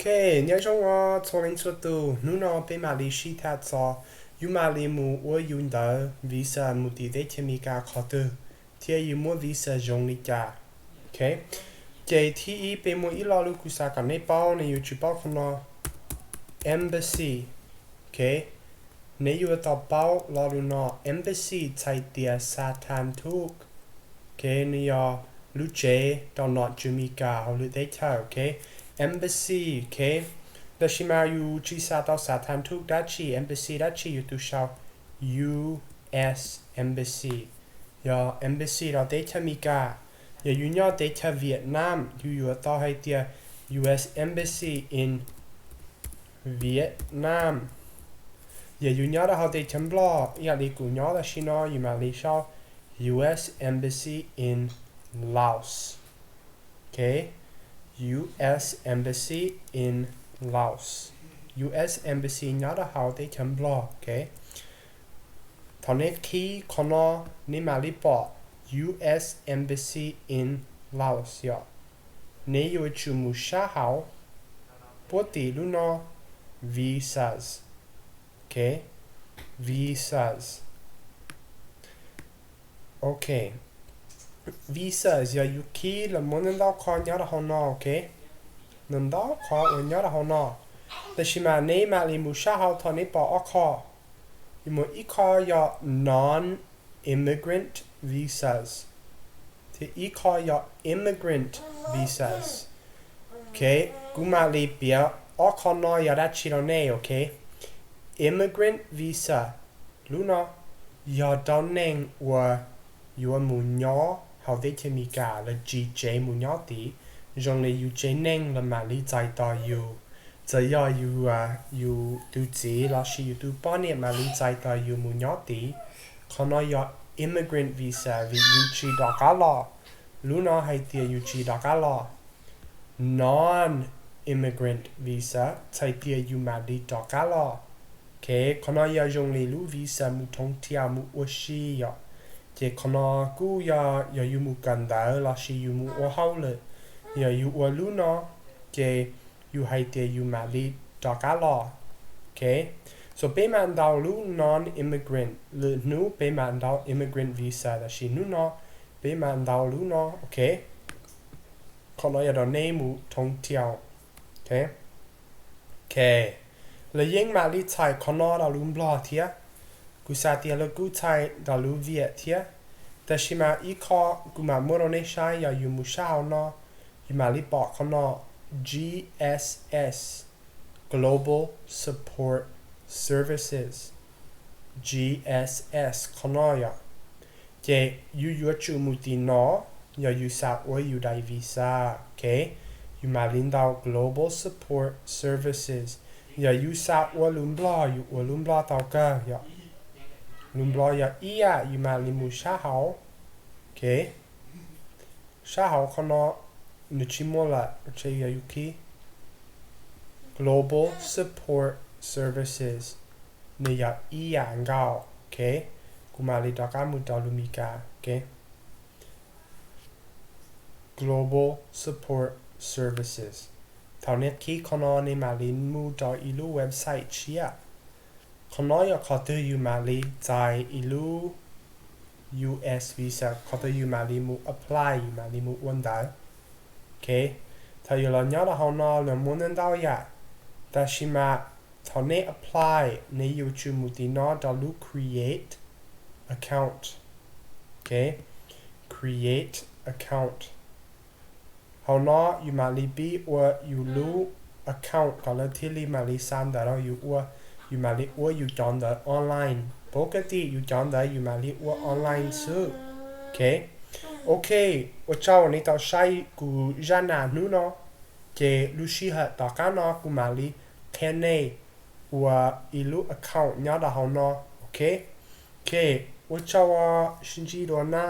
Ok, nyob zoo os txhua leej txhua tus, hnub no peb mam li sib tham txog yus mam li mus ua yus ntawv visa mus tim teb chaws Amelikas qhov twg, thiab yus muab visa zoo li cas. Ok, ces thib ib peb muaj ib lo lus kuv xav kom nej paub, nej yuav tsum paub qhov no, embassy. Ok, neb yuav tau paub lo lus no, embassy txhais tias xa tham thuj. Ok, nws yog lub tsev rau nom tswv Amelikas hauv lwm teb chaws. Ok, embassy. Ok, tab sis mas yus tsis xa tau xa tham thuj dab tsi, embassy dab tsi, yus tus sau U S embassy, yog embassy rau teb chaws Amelikas. Yog yus nyob teb chaws Vietnam, yus yuav tau hais tias U S embassy in Vietnam. Yog yus nyob rau hauv teb chaws Nplog ib yam li kuv nyob tam sim no, yus mam li sau U S embassy in Laos. Ok, U S embassy in Laos, U S embassy nyob rau hauv teb chaws Nplog. Ok, thaum nej qhib qhov no, nej mam li pom U S embassy in Laos yom. Neb yuav tsum mus sab hauv, puab tim lub no, visas. Ok, visas. Ok, visas yog yus khib los muaj ntau ntau qhov nyob rau hauv no. Ok, ntau ntau qhov uas nyob rau hauv no, tab sis mas neb mam li mus sab hauv thaum neb pom ob qho. Yus muaj ib qho yog non-immigrant visas, thiab ib qho yog immigrant visas. Ok, kuv mam li piav ob qho no yog dab tsi rau nej. Ok, immigrant visa, lub no yog rau neeg uas yuav mus nyob hauv teb chaws Amelikas los tsis tsev mus nyob tid, zoo li yus tsev neeg los mam li txais tos yus. Txawm yog yus, yus tus txiv lossis yus tus poj niam mam li txais tos yus mus nyob tid. Qhov no yog immigrant visa vim yus tsis rov qab los. Lub no hais tias yus tsis rov qab los. Non-immigrant visa txhais tias yus mam li rov qab los. Ok, qhov no yog zoo li lub visa mus thoob thiaj mus ua si yom. Ces qhov no kuj yog, yog yus mus kawm ntawv lossis yus mus ua hauj lwm, yog yus ua lub no, ces yus hais tias yus mam li rov qab los. Ok, so peb mam ntaus lub non-immigrant, lwm hnub peb mam ntaus immigrant visa, tab sis hnub no peb mam ntaus lub no. Ok, qhov no yog rau nej mus thoob thiaj. Ok, lawv yeej mam li txhais qhov no rau lub Nplog thiab. Kuv xav tias lawv kuj txhais rau lub Viam thiab. Tab sis mas ib qho kuv mam muab rau nej saib, yog yus mus sab hauv no, yus mam li pom qhov no, G S S, Global Support Services, G S S qhov no yom. Ces yus yuav tsum mus tim no, yog yus xav ua yus daim visa. Ok, yus mam li ntaus Global Support Services. Yog yus xav ua lus Nplog, yus ua lus Nplog tau kawg yom. Lus Nplog yog ib yam, yus mam li mus sab hauv. Ok, sab hauv qhov no nws tsis muaj lawm, ces yog yus khib Global Support Services, nws yog ib yam nkaus. Ok, kuv mam li rov qab mus rau lus Meskas. Ok, Global Support Services. Thaum nej khib qhov no nej mam li mus rau ib lub website tshiab. Qhov no yog qhov twg yus mam li txais ib lub U S visa, qhov twg yus mam li mus apply, yus mam li mus ua ntawv. Ok, thaum yus los nyob rau hauv no lawv muaj ntau ntau yam, tab sis mas thaum nej apply, nej yuav tsum mus tim no rau lub create account. Ok, create account. Hauv no yus mam li pib ua yus lub account kom lawv thiaj li mam li xa ntawv rau yus ua. Yus mam li ua yus cov ntawv online. Pab kav tim yus cov ntawv yus mam li ua online xwb. Ok, ok, ua tsaug nej tau saib kuv zaj nam hnub no. Ces lub sij hawm tom qab no kuv mam li qhia nej ua ib lub account nyob rau hauv no. Ok, ok, ua tsaug, sib ntsib dua na.